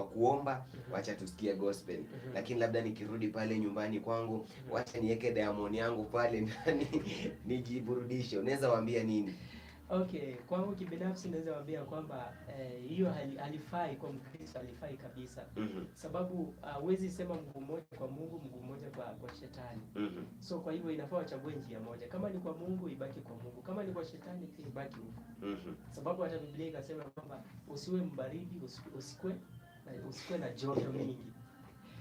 wa kuomba, wacha tusikie gospel, lakini labda nikirudi pale nyumbani kwangu, wacha niweke Diamond yangu pale ndani nijiburudishe. Unaweza waambia nini? Okay, kwangu kibinafsi naweza waambia kwamba hiyo halifai kwa Mkristo, halifai kabisa. Sababu huwezi sema mguu mmoja kwa Mungu, mguu mmoja kwa shetani. So kwa hivyo inafaa wachague njia moja. Kama ni kwa Mungu, ibaki kwa Mungu, kama ni kwa shetani pia ibaki huko. Sababu hata Biblia ikasema kwamba usiwe mbaridi, usikue na joto mingi,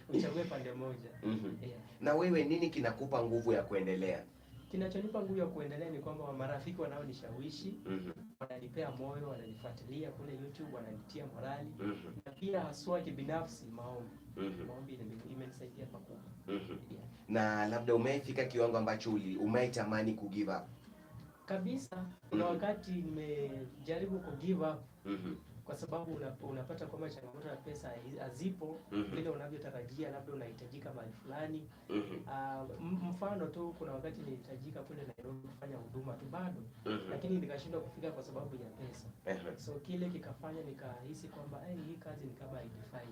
uchague pande moja. Yeah. Na wewe, nini kinakupa nguvu ya kuendelea? Kinachonipa nguvu ya kuendelea ni kwamba marafiki wanaonishawishi, wananipea moyo, wananifuatilia kule YouTube, wananitia morali na pia haswa kibinafsi maombi. Maombi imenisaidia pakubwa. Yeah. Na labda umefika kiwango ambacho umeitamani ku give up? Kabisa, kuna wakati nimejaribu ku give up kwa sababu unapata kwamba changamoto ya pesa hazipo vile unavyotarajia, labda unahitajika mahali fulani. Mfano tu, kuna wakati nilihitajika kule Nairobi kufanya huduma tu bado, lakini nikashindwa kufika kwa sababu ya pesa. So kile kikafanya nikahisi kwamba, hey, hii kazi ni kama hainifai.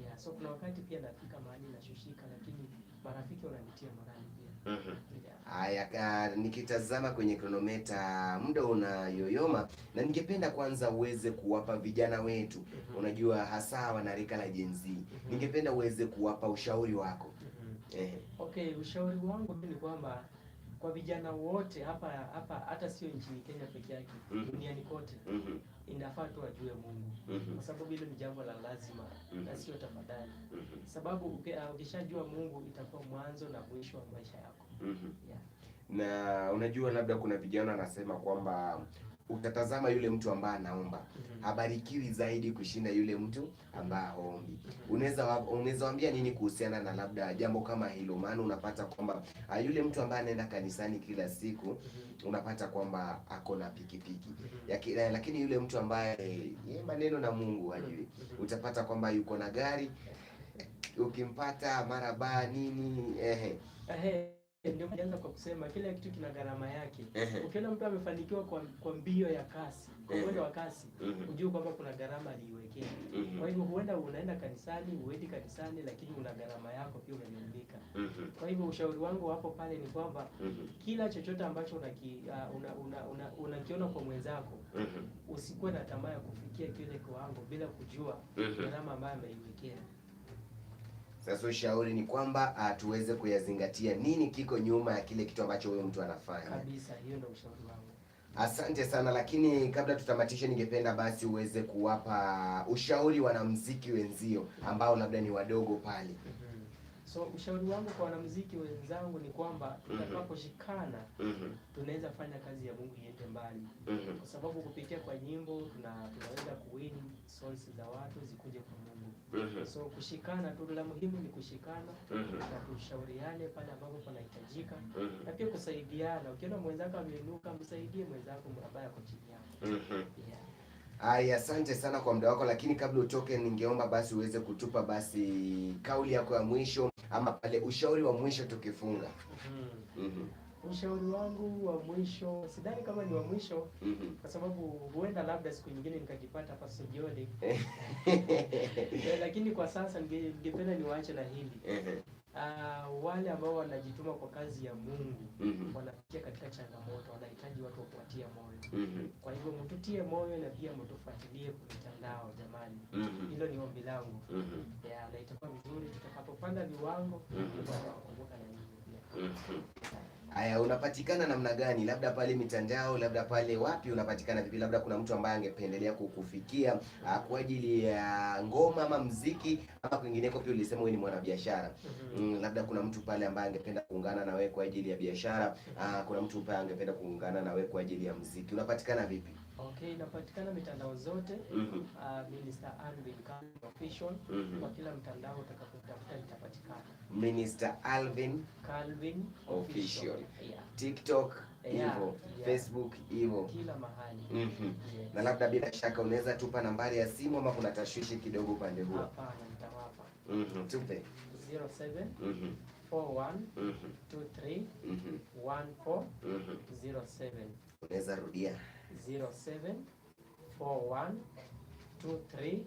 Yeah, so kuna wakati pia nafika mahali nashushika, lakini marafiki wananitia morali pia. Yeah. Haya, nikitazama kwenye kronometa muda unayoyoma, na ningependa kwanza uweze kuwapa vijana wetu, unajua hasa wanarika la Gen Z, ningependa uweze kuwapa ushauri wako. Okay, ushauri wangu tu ni kwamba kwa vijana wote hapa hapa, hata sio nchini Kenya peke yake, duniani kote, inafaa tu wajue Mungu kwa sababu hilo ni jambo la lazima na sio tafadhali, sababu ukishajua Mungu itakuwa mwanzo na mwisho wa maisha yako. Yeah. Na unajua labda kuna vijana wanasema kwamba utatazama yule mtu ambaye anaomba habarikiwi zaidi kushinda yule mtu ambaye haombi. Unaweza waambia nini kuhusiana na labda jambo kama hilo? Maana unapata kwamba yule mtu ambaye anaenda kanisani kila siku unapata kwamba ako na pikipiki, lakini yule mtu ambaye ye maneno na Mungu hajui, utapata kwamba yuko na gari, ukimpata mara baa nini, ehe. Ehe, ndio nilianza kwa kusema kila kitu kina gharama yake. Ukiona mtu amefanikiwa kwa mbio ya kasi, kwa mwendo wa kasi, ujue kwamba kuna gharama aliiwekea. Kwa hivyo huenda unaenda kanisani, huendi kanisani, lakini una gharama yako pia umegharimika. Kwa hivyo ushauri wangu hapo pale ni kwamba kila chochote ambacho unakiona kwa mwenzako, usikuwe na tamaa ya kufikia kile kiwango bila kujua gharama ambayo ameiwekea. Sasa ushauri ni kwamba tuweze kuyazingatia nini kiko nyuma ya kile kitu ambacho huyo mtu anafanya. Kabisa, hiyo ndio ushauri wangu. Asante sana, lakini kabla tutamatishe, ningependa basi uweze kuwapa ushauri wanamuziki wenzio ambao labda ni wadogo pale. So ushauri wangu kwa wanamuziki wenzangu ni kwamba tutakaposhikana tunaweza fanya kazi ya Mungu iende mbali, kwa sababu kupitia kwa nyimbo tunaweza kuwin souls za watu zikuje kwa Mungu. So kushikana tu, la muhimu ni kushikana na tushauriane pale ambapo panahitajika na pia kusaidiana. Ukiona mwenzako ameinuka, msaidie mwenzako ambaye ako chini yako. Yeah. Aya, asante sana kwa muda wako, lakini kabla utoke, ningeomba basi uweze kutupa basi kauli yako ya mwisho ama pale ushauri wa mwisho tukifunga. Ushauri wangu wa mwisho, sidhani kama ni wa mwisho kwa sababu huenda labda siku nyingine nikajipata hapa studioni, lakini kwa sasa ningependa niwaache na hili. Wale ambao wanajituma kwa kazi ya Mungu wanapitia katika changamoto, wanahitaji watu wa kuwatia moyo. Kwa hivyo mtutie moyo na pia mtufuatilie kwa mitandao jamani. Hilo ni ombi langu. Yeah, na itakuwa vizuri tutakapopanda viwango, tutawakumbuka na nyinyi pia. Aya, unapatikana namna gani? Labda pale mitandao, labda pale wapi unapatikana vipi? Labda kuna mtu ambaye angependelea kukufikia kwa ajili ya ngoma ama mziki ama kwingineko. Pia ulisema wewe ni mwanabiashara. Labda kuna mtu pale ambaye angependa kuungana na wewe kwa ajili ya biashara, kuna mtu pale angependa kuungana na wewe kwa ajili ya mziki. Unapatikana vipi? Okay, inapatikana mitandao zote. Minister Alvin Calvin Official. Kwa kila mtandao utakapotafuta nitapatikana. Minister Alvin Calvin Official. Official. Yeah. TikTok hivyo, Yeah. Facebook hivyo. Kila mahali. Yes. Na labda bila shaka unaweza tupa nambari ya simu ama kuna tashwishi kidogo upande huo? Hapana, nitawapa. Tupe. 07 41 23 14 07. Unaweza rudia. 07 41 23